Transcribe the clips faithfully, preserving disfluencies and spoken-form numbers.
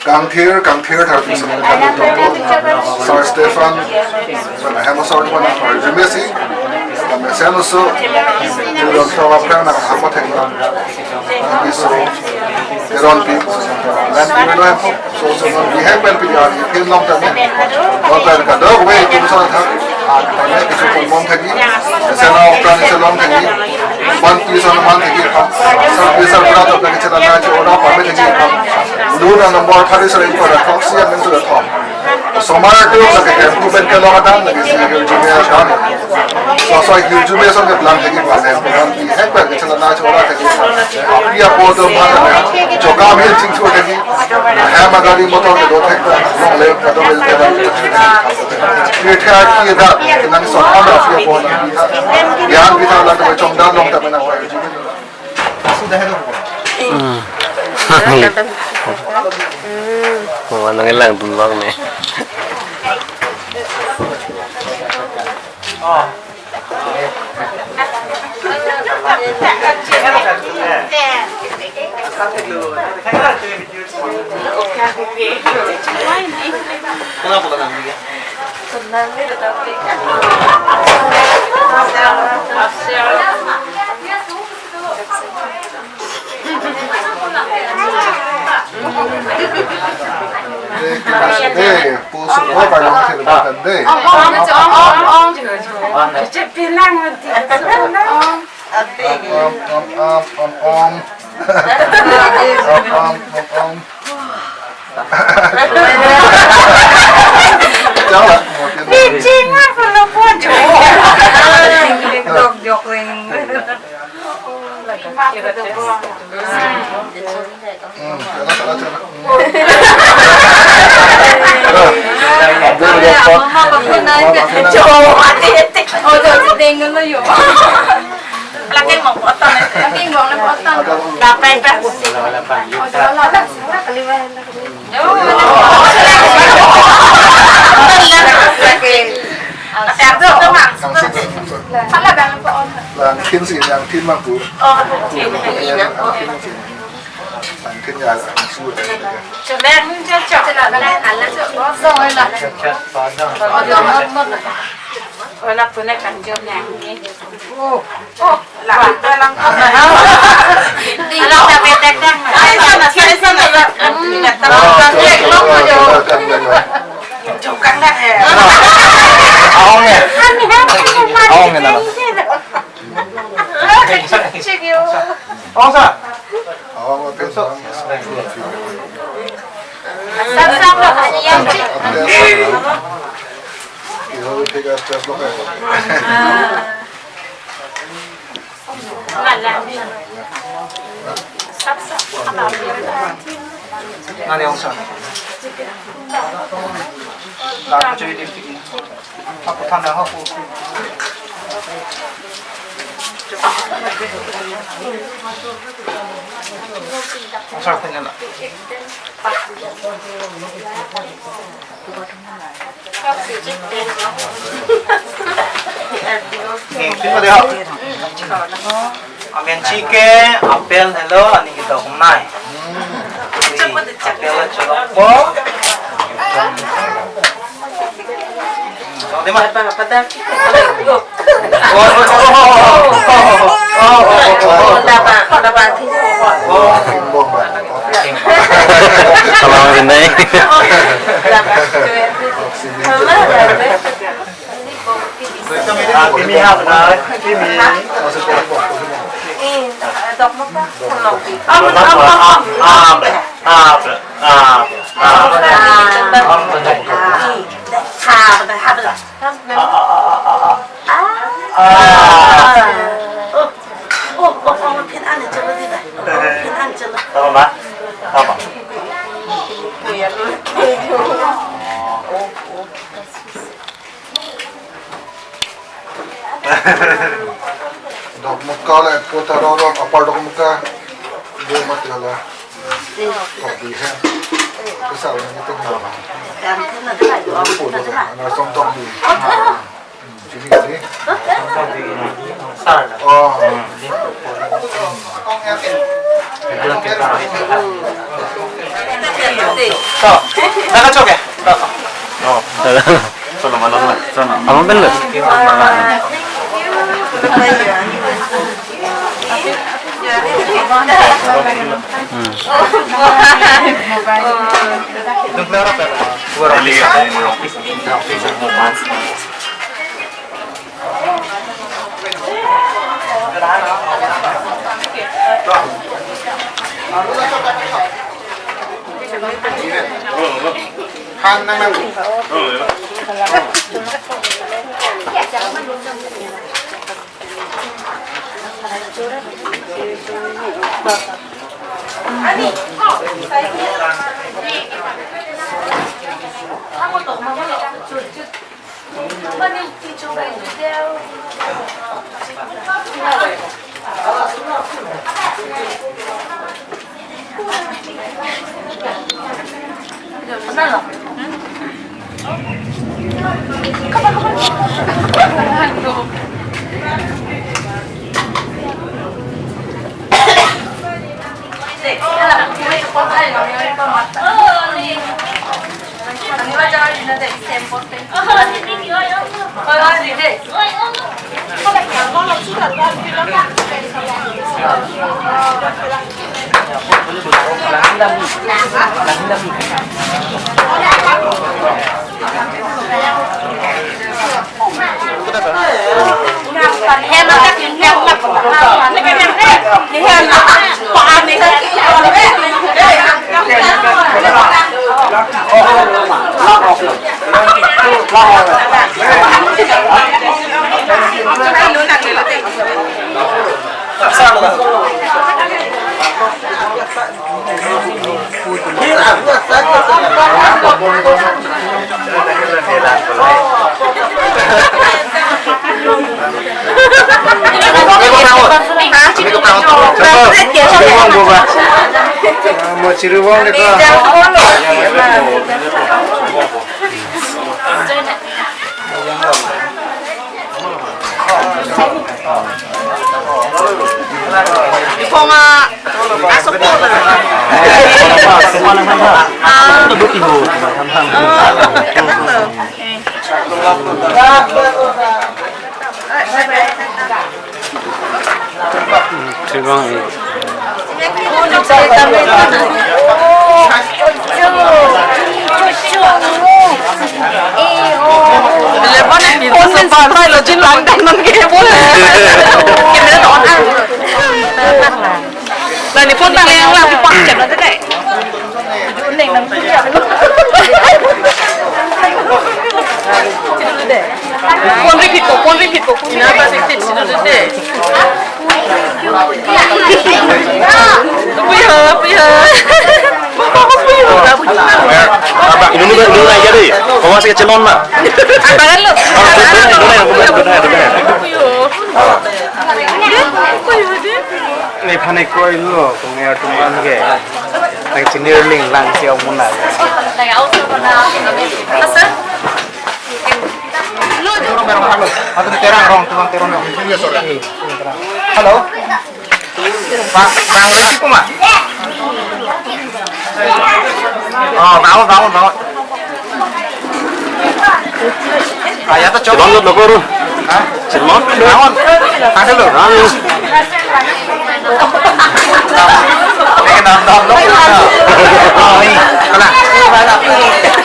Kangthir, kangthir tharpi sini kami tunggu. Sar Stephen, pen hem asor pen arjumesi. Kami seno so, jurong tawa pran na hamba thek na. Kami so, Teronpi, dan kami lo hem so so so bihek pen pilihan, pin long tami. Hotel kadokave tum sa thak, ah, kami kisu pon pon thagi. Seno pran se long thagi. One piece on one thagi. Sar piece sar pura to thagi chela na cho ora pame thagi. Lu na number thari sar in para thok si yang su thok. Somar tu lagi tempu pen ke long adang lagi si hirjume adang. So so hirjume so ke blang thagi pame. Hek pen ke chela na cho ora thagi. Aphi apo atum ma thagi. Jokam hin chingthur thagi. Hem agari motor ke do thek ta. Long le ka do le thek ta. Ye thak ye da. Nang so ama aphi apo na. Yan kita lang ta chongdam long ta mena. Hmm. Mama nangkelang dun bang ne. Eh, puso ko, parang sila tanda. Om, om, om, om, om. Cece pinang nanti. Om, om, om, om, om. Om, om, om, om. Jangan, mungkin. Cece, ngapa lo po jo? Dok, dok, ring. Lang thin si, lang thin mang pu. Oh, thin, thin, thin. Ang kanya ang sudah. Cheleng ni cocok. Cheleng ni ala cocok. Kosong ala. Chat, chat, padang. Wala pune kanjom yang ni. Oh, oh, la, la lang. Alang sa petek dang. Ay, sana, sana, sana. Hmm. Jokang dang eh. Aong eh. Aong eh, nana. Sige, oh. Aong sa. Aong, okay. Sam, sam, lo, kanya yang cik. Yo, take a test, look at it. Nani aong sa? Lapu cuy di. Aku tanda aku. Aong sa punya lah. Ning, sino dei ho? Amen chike, apple helo, aning kedok nai. Apple cholo po. Song dei ma? Pada, pada. Oh, oh, oh. Pada, pada. Oh. Salam rinai. Ah, kimi hap na, kimi. Am, am, am, am. Ah, ah, ah, ah. Ah. Oh, oh, oh, phin an chalo di ba. Phin an chalo. Tama ba? Tama. Dokmoka la, ekota roro, apar Dokmoka. Dia mati la. Kopi he. Kesal ni tu nama. Oh. So, nakachok ya? Oh. Abang kan lo? Hmm. Mo chiribong de ko. Iphong a, aso po na. Ah. Oh, Chibang. Phone min sampai lo jin lang dan non ke phone. Camera to on ah. Nani phone tang yang lang pi pak chat na te. Neng nang punya. Phone repeat ko, phone repeat ko, phone repeat. Ina ba tik tik sino te. Puyo, puyo. Papa ko puyo. Abang, ini dulu, dulu aja deh. Kau masih kecil, Nona. Abang lu. Oh, dulu, dulu, dulu, dulu, dulu. Puyo. Puyo deh. Nephan kroi lo, kung er tuman ke. Nang chinir ling lang si ong muna. Asa? Atu Terang rong, tuang Terang rong. Hello. Pak, Bang Ricky kuma? Oh, bangun, bangun, bangun. Aya to chok. Chilon lo, loko ru. Ha? Chilon? Bangun. Ada lo. Bangun. Ini dam, dam lo. Oh, ini. Kena.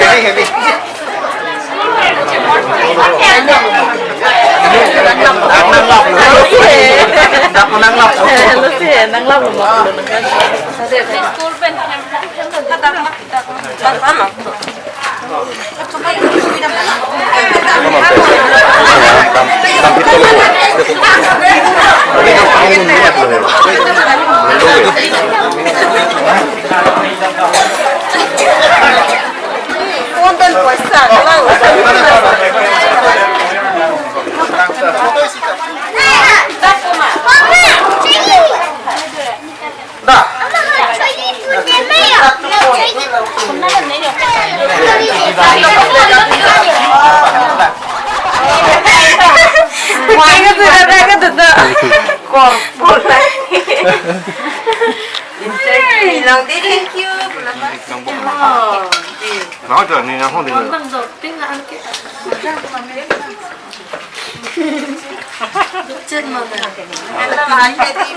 Heavy, heavy. Nang lap. Nang lap. Nang lap. School pen. Korpo lagi. Injek bilang deh, thank you. Bilang apa? Oh, di. Nah, ada nih, yang holding. Bang Jorting, anke. Chen mana? Ada lah, ada di.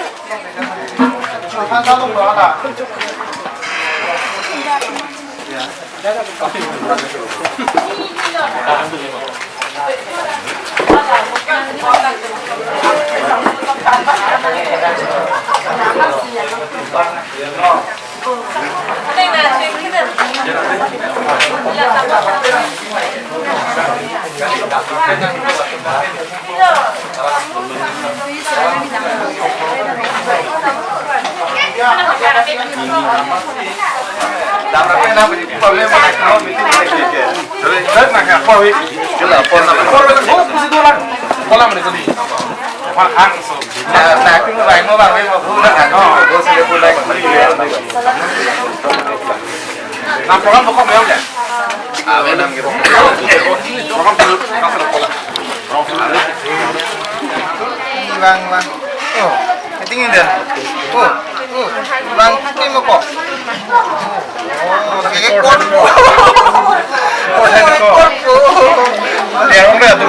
Nah, program pokok memang ya? Ah, memang gitu. Program dulu, program dulu. Bang, bang. Oh, meeting ini dah. Oh, oh, bang, ini mau kok. Oh, pakai kok. Kok, kok. Ya, udah tuh.